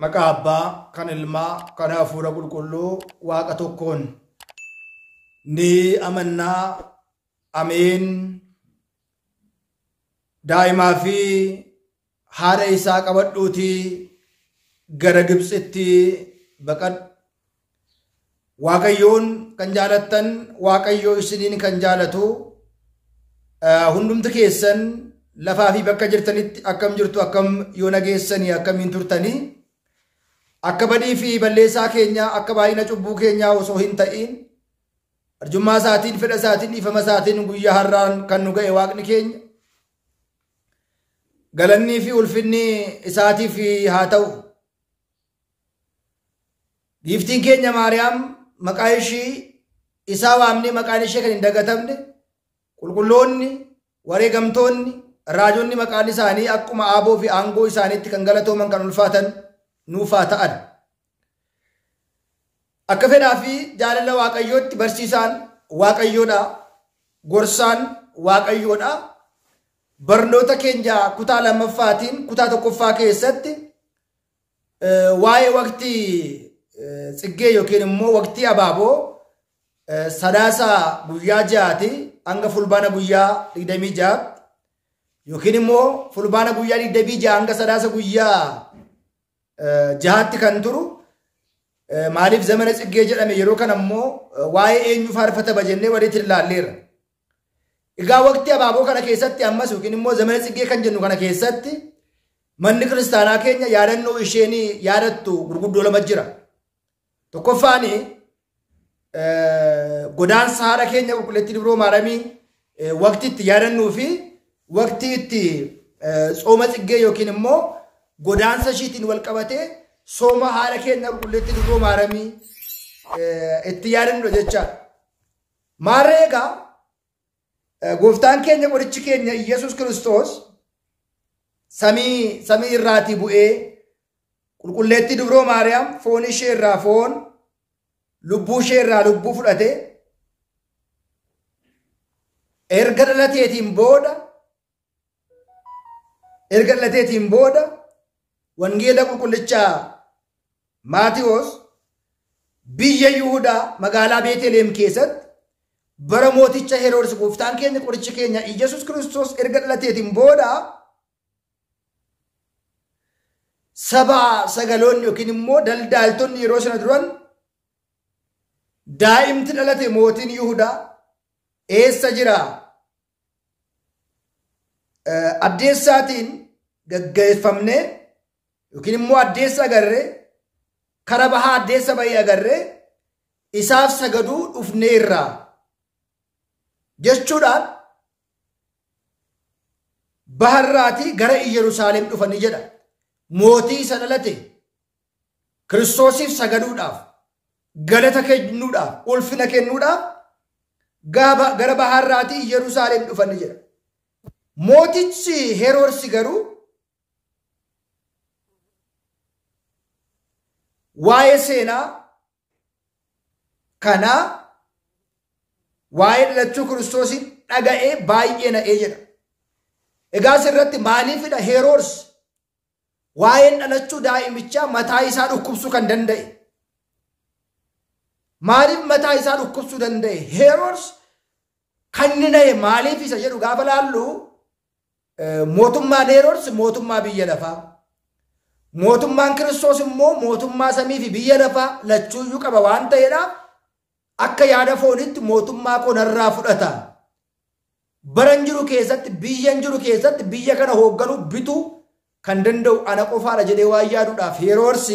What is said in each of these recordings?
Maqaa Abbaa kan Ilmaa kan Hafuura Qulqulluu Waaqa tokkoon ni amannaa. Ameen. Daa'imaa fi haadha isaa qabadhuutii gara Gibxitti baqadhu. Waaqayyoon kan jaalattan, Waaqayyoo isiniin kan jaalatu, hundumti keessan lafaa fi bakka jirtanitti akkam jirtu, akkam yoo nageessanii, akkamiin turtanii, akka badii fi balleessaa keenyaa, akka baay'ina cubbuu keenyaa osoo hin ta'in, arjummaa isaatiin, fedha isaatiin, dhiifama isaatiin guyyaa har'aan kan nu ga'e Waaqni keenya galannii fi ulfinni isaatiif haa ta'u. Giiftiin keenya Maariyaam maqaa ishii isaa waamnee maqaan ishee kan hin dagatamne, qulqulloonni, wareegamtoonni, raajonni maqaan isaanii akkuma aaboo fi aangoo isaaniitti kan galatooman kan ulfaatan nuuf haa ta'an. Akka fedhaa fi jaalala Waaqayyootti barsiisaan Waaqayyoodha, gorsaan Waaqayyoodha. Barnoota keenya kutaa lammaffaatiin kutaa tokkoffaa keessatti waa'ee waqtii tsiggee yookiin immoo waqtii abaaboo sadaasa guyyaa 6 hanga fulbaana guyyaa 26 yookiin immoo fulbaana guyyaa 26 hanga sadaasa guyyaa 6tti kan turu maaliif zamana tsiggee jedhame yeroo kana immoo waa'ee eenyu faarfatama jennee walitti ilaalleerra. Egaa waqtii abaaboo kana keessatti ammas yookiin immoo zamana tsiggee kan jennu kana keessatti manni kiristaanaa keenya yaadannoo isheen yaadattu gurguddoo lama jira. Tokkoffaan godaansa haadha keenya qulqulleettii Dubroo Maaramii waqtii itti yaadannuu fi waqtii itti tsooma tsiggee yookiin immoo godaansa ishiitiin wal qabatee sooma haadha keenya qulqulleettii Dubroo Maaramii itti yaadannudha jechaadha. Maarree egaa gooftaan keenya qorichi keenya Iyyasuus Kiristoos samii irraatii bu'ee qulqulleettii Dubroo Maariyaam foon ishee irraa foon, lubbuu ishee irraa lubbuu fudhate erga dhalateetiin booda wangeela qulqullichaa Maatiyoos biyya Yihudaa magaalaa Beeteleem keessatti bara mooticha Heroodis gooftaan keenya qorichi keenya Iyyasuus Kiristoos erga dhalateetiin booda saba sagaloonni yookiin immoo daldaaltonni yeroo sana duran daa'imti dhalate mootiin Yihudaa eessa jira? Addeessaatiin gaggeeffamnee yookiin immoo addeessa agarree kara bahaa addeessa bahee agarree isaaf sagaduu dhufneerra jechuudhaan baharraatii gara Iyyerusaalem dhufanii jedha. Mootii isa dhalate Kiristoosiif sagaduudhaaf, galata kennuudhaaf, ulfina kennuudhaaf gara baharraatii Iyyerusaalem dhufanii jedha. Mootichi Heroodis garuu waa'ee seenaa kanaa waa'ee dhalachuu Kiristoosiin dhaga'ee baay'ee na'ee jedha. Egaa asirratti maaliifidha Heroodis waa'een dhalachuu daa'imichaa mataa isaa dhukkubsuu kan danda'e? Maaliif mataa isaa dhukkubsuu danda'e? Heroodis kan inni na'e maaliif isa jedhu gaafa laallu mootummaan Heroodis mootummaa biyya lafaa. Mootummaan Kiristoos immoo mootummaa samii fi biyya lafaa lachuuyyuu qaba waan ta'eedhaaf akka yaada foonitti mootummaa konarraa fudhata. Baran jiru keessatti, biyyan jiru keessatti biyya kana hoogganuu bituu kan danda'u ana qofaadha jedhee waan yaaduudhaaf Heroodis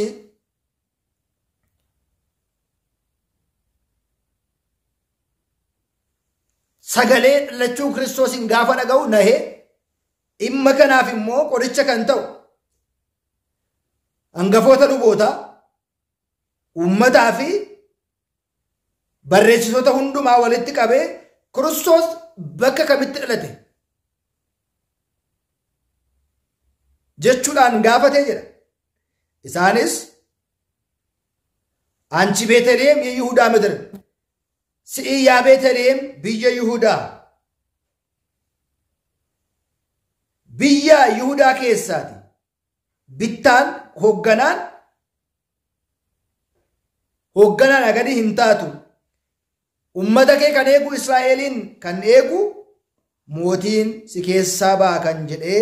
sagalee dhalachuu Kiristoosiin gaafa dhaga'u nahee dhimma kanaaf immoo qoricha kan ta'u hangafoota lubootaa, uummataa fi barreessitoota hundumaa walitti qabee Kiristoos bakka kamitti dhalate jechuudhaan gaafatee jedha. Isaanis አንቺ ቤተልሔም የይሁዳ ምድር ስኢ ያ ቤተልሔም biyya Yihudaa biyya Yihudaa keessaati bittaan hoogganaan Hoogganaadha gadi hin taatu. Uummata kee kan eegu Israa'eliin kan eegu mootiin si keessaa ba'a kan jedhee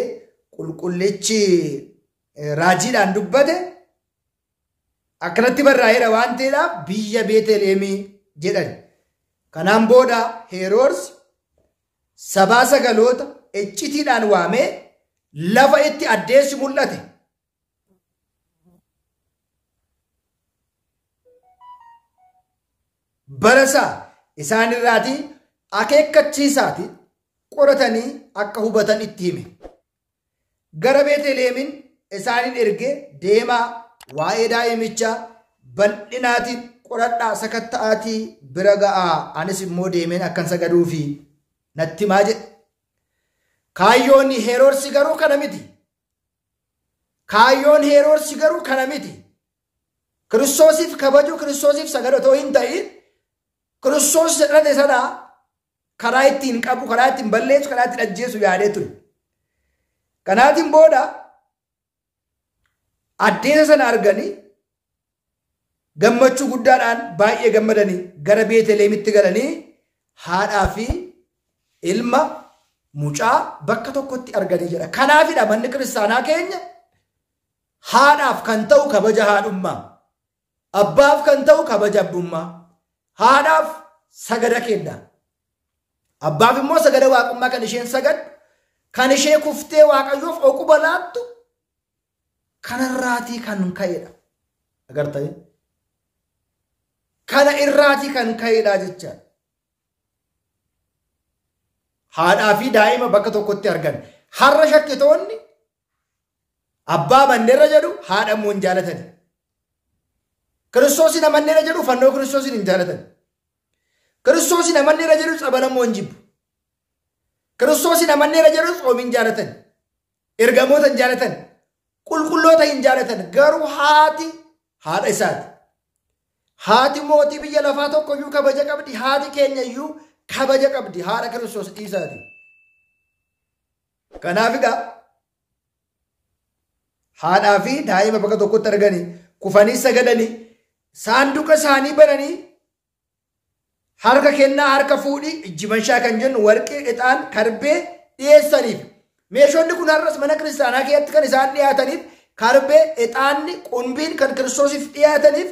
qulqullichi raajiidhaan dubbate akkanatti barraa'eera waan ta'eedhaaf biyya Beeteleemii jedhan. Kanaan booda Heroors sabaa sagaloota iccitiidhaan waamee lafa itti addeessi mul'ate. Barasaa isaan irraatii akeekkachiisaati qoratanii akka hubatan itti hime. Gara Beeteleemin isaanin ergee deemaa waa'ee daa'imichaa bal'inaatiin qoradhaa sakatta'aatii bira ga'aa anis immoo deemeen akkan sagaduufi natti himaa jedhe. Kaayyoon Heroorsi garuu kana miti. Kaayyoon Heroorsi garuu kana miti. Kiristoosiif kabaju Kiristoosiif sagadu otoo hin ta'in Kiristoos dhalate sana karaa ittiin qabu, karaa ittiin balleessu, karaa ittiin ajjeesu yaadee ture. Kanaatiin booda addeessa sana arganii gammachuu guddaadhaan baay'ee gammadanii gara Beeteleemitti galanii haadhaa fi ilma mucaa bakka tokkotti arganii jedha. Kanaafidha manni kiristaanaa keenya haadhaaf kan ta'u kabaja haadhummaa, abbaaf kan ta'u kabaja abbummaa, haadhaaf sagada kenna. Abbaaf immoo sagada waaqummaa kan isheen sagaddu, kan ishee kuftee waaqayyoof oquba laattu kanarraatii kan ka'edha. Agartanii? Kana irraatii kan ka'edha jechaadha. Haadhaa fi daa'ima bakka tokkotti argan. Har'a shakkitoonni abbaa manneerra jedhu haadha immoo hin jaalatani. Kiristoosin amanneerra jedhu fannoo Kiristoosin hin jaalatan. Kiristoosin amanneerra jedhu tsabala immoo hin jibbu. Kiristoosin amanneerra jedhu tsoomii hin jaalatan. Ergamoota hin jaalatan. Qulqulloota hin jaalatan. Garuu haati haadha isaati. Haati mootii biyya lafaa tokko iyyuu kabaja qabdi. Haati keenya iyyuu kabaja qabdi. Haadha Kiristoos dhiisaati. Kanaaf egaa haadhaa fi daa'ima bakka tokkotti arganii kufanii sagadanii saanduqa isaanii bananii harka kennaa harka fuudhii ijjimanshaa kan jennu warqee ixaan karbee dhiyeessaniif. Meeshonni kun har'as mana kiristaanaa keessatti kan isaan dhiyaataniif karbee ixaanni qumbiin kan Kiristoosiif dhiyaataniif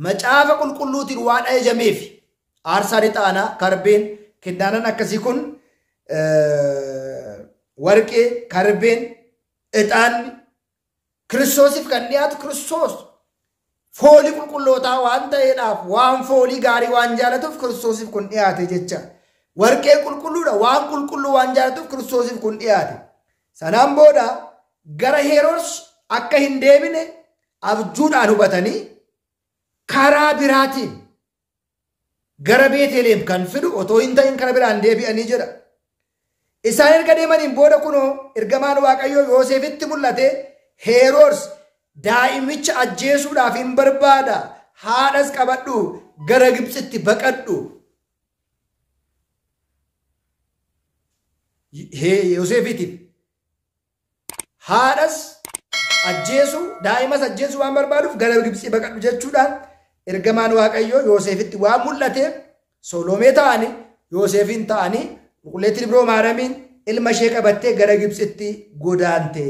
macaafa qulqulluutiin waan ajajameef aarsaan ixaanaa karbeen kennaanan akkasii kun warqee karbeen ixaanni Kiristoosiif kan dhiyaatu Kiristoos foolii qulqullootaa waan ta'eedhaaf waan foolii gaarii waan jaalatuuf Kiristoosiif kun dhiyaate jecha. Warqee qulqulluudha waan qulqulluu waan jaalatuuf Kiristoosiif kun dhiyaate. Sanaan booda gara Heroors akka hin deebine abjuudhaan hubatanii karaa biraatiin gara Beeteleem kan fidu otoo hin ta'in karaa biraan deebi'anii jedha. Isaan erga deemaniin booda kunoo ergamaan Waaqayyoo Yoosefitti mul'ate Heroors daa'imicha ajjeesuudhaaf hin barbaada. Haadhas qabadhu gara Gibxitti baqadhu. Yoosefiitiif haadhas ajjeesuu daa'imas ajjeesuu waan barbaaduuf gara Gibxii baqadhu jechuudhaan ergamaan Waaqayyoo Yoosefitti waan mul'ateef Solomee ta'anii Yoosefiin ta'anii qulqulleettiin Dubroo Maariyaamiin ilma ishee qabattee gara Gibxitti godaante.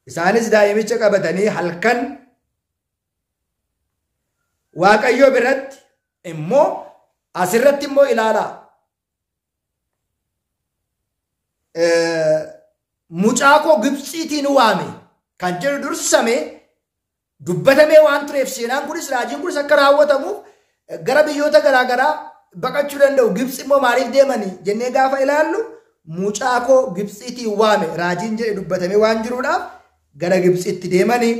Isaanis daa'imicha qabatanii halkan Waaqayyoo biratti immoo asirratti immoo ilaalaa. Mucaa koo Gibxiitiin waame kan jedhu dursamee dubbatamee waan tureef seenaan kunis raajiin kunis akka raawwatamuuf gara biyyoota garaagaraa baqachuu danda'u. Gibxi immoo maaliif deemanii jennee gaafa ilaallu mucaa koo Gibxiitiin waame raajiin jedhe dubbatamee waan jiruudhaaf gara Gibxitti deemanii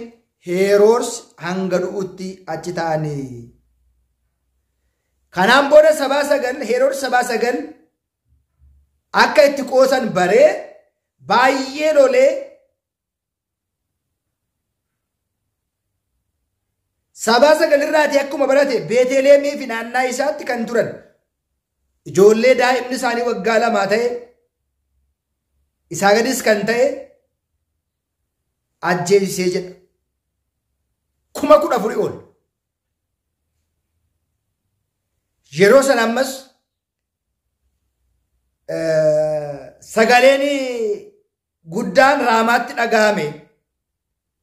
Heroors hanga du'utti achi ta'anii. Kanaan booda Heroors 7 akka itti qoosan baree baay'ee lolee 7 irraatii akkuma barate Beeteleemii fi naannaa isaatti kan turan ijoollee daa'imni isaanii waggaa 2 ta'e isaa gadis kan ta'e ajjeesisee jedha. 14,000 ol. Yeroo sana ammas sagaleen guddaan Raamaatti dhagahame,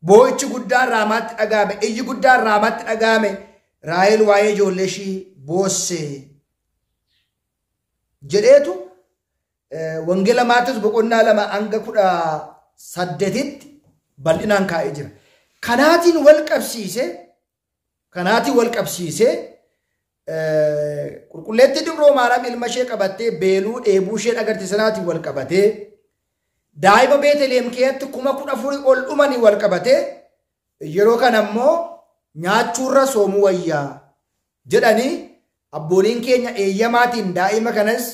boo'ichi guddaan Raamaatti dhagahame, iyyi guddaan Raamaatti dhagahame, Raahel waa'ee ijoollee ishii boosse jedheetu Wangeela Maatewos boqonnaa 2 hanga 18tti bal'inaan kaa'ee jira. Kanaatiin wal qabsiise qulqulleettii Dubroo Maariyaam ilma ishee qabattee beeluu dheebuu ishee dhagarte sanaatiin wal qabatee daa'ima Beeteleem keessatti 14,000 ol dhumanii wal qabatee yeroo kana immoo nyaachuurra soomuu wayyaa jedhanii abbooliin keenya eeyyamaatiin daa'ima kanas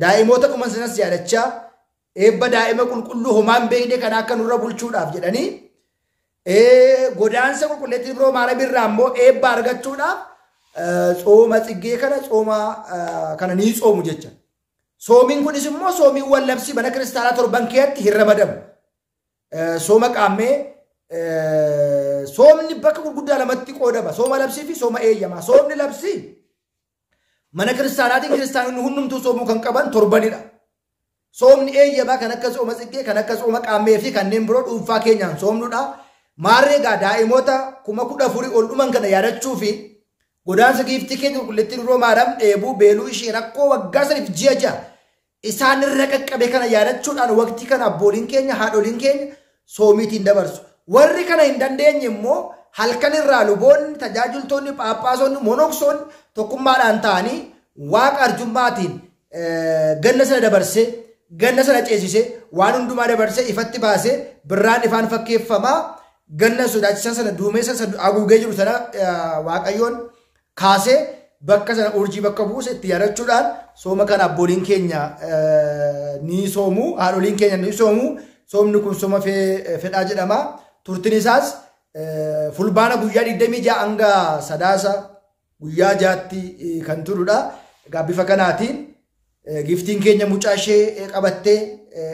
daa'imoota dhuman sanas yaadachaa eebba daa'ima qulqulluu homaan beekne kana akka nurra bulchuudhaaf jedhanii godaansa qulqulleettii Dubroo Maariyaam irraa immoo eebba argachuudhaaf tsooma tsiggee kana tsooma kana ni tsoomu jecha. Soomiin kunis immoo soomiiwwan labsii mana kiristaanaa 7 keessatti hin ramadamu. Sooma qaammee soomni bakka gurguddaa lamatti qoodama. Sooma labsii fi sooma eeyyamaa. Soomni labsii mana kiristaanaatiin kiristaanonni hundumtuu soomuu kan qaban 7dha. Soomni eeyyamaa kan akka tsooma tsiggee, kan akka tsooma qaammee fi kanneen biroo dhuunfaa keenyaan soomnudha. Maarree egaa daa'imoota 14,000 ol dhuman kana yaadachuu fi godaansa giiftii keenya qulqulleettii Dubroo Maariyaam dheebuu beeluu ishee rakkoo waggaa saniif ji'a 6 isaan irra qaqqabe kana yaadachuudhaan waqtii kana abbooliin keenya haadholiin keenya soomiitiin dabarsu. Warri kana hin dandeenye immoo halkan irraa luboonni, tajaajiltoonni, phaaphaasonni, monoksoonni tokkummaadhaan ta'anii waaqa arjummaatiin ganna sana dabarsee, ganna sana ceesisee, waan hundumaa dabarsee ifatti baasee birraan ifaan fakkeeffamaa ganna sodaachisaa sana duumessa sana haguugee jiru sana Waaqayyoon kaasee bakka sana urjii bakka buuse itti yaadachuudhaan sooma kana abbooliin keenya ni soomu, haadholiin keenya ni soomu. Soomni kun sooma fedhaa jedhama. Turtiin isaas fulbaana guyyaa 26 hanga sadaasa guyyaa 6tti kan turudha. Egaa bifa kanaatiin giftiin keenya mucaa ishee qabattee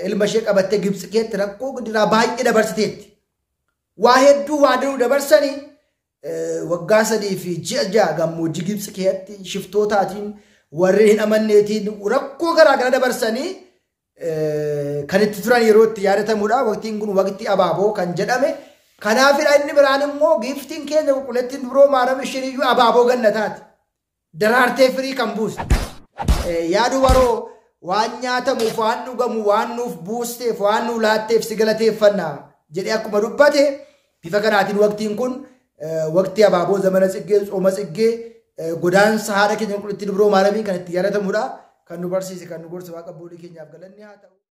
ilma ishee qabattee Gibxi keessatti rakkoo gidiraa baay'ee dabarsiteetti. Waa hedduu waa danuu dabarsanii waggaa 3 fi ji'a 6 gammoojjii Gibxi keessatti shiftootaatiin warreen hin amanneetiin rakkoo garaa garaa dabarsanii kan itti turan yeroo itti yaadatamudha. Waqtiin kun waqtii abaaboo kan jedhame. Kanaafidha inni biraan immoo giftiin keenya qulqulleettiin Dubroo Maariyaam isheen iyyuu abaaboo gannataati. Daraartee firii kan buuste. Yaa dubaroo waan nyaatamuuf, waan dhugamu, waan nuuf buusteef, waan nuuf laatteef si galateeffanna jedhee akkuma dubbate bifa kanaatiin waqtiin kun waqtii abaaboo zamana tsiggee, tsooma tsiggee, godaansa haadha keenya qulqulleettii Dubroo Maariyaamiin kan itti yaadatamudha. Kan nu barsiise, kan nu gorse Waaqa abboolii keenyaaf galanni haa ta'u.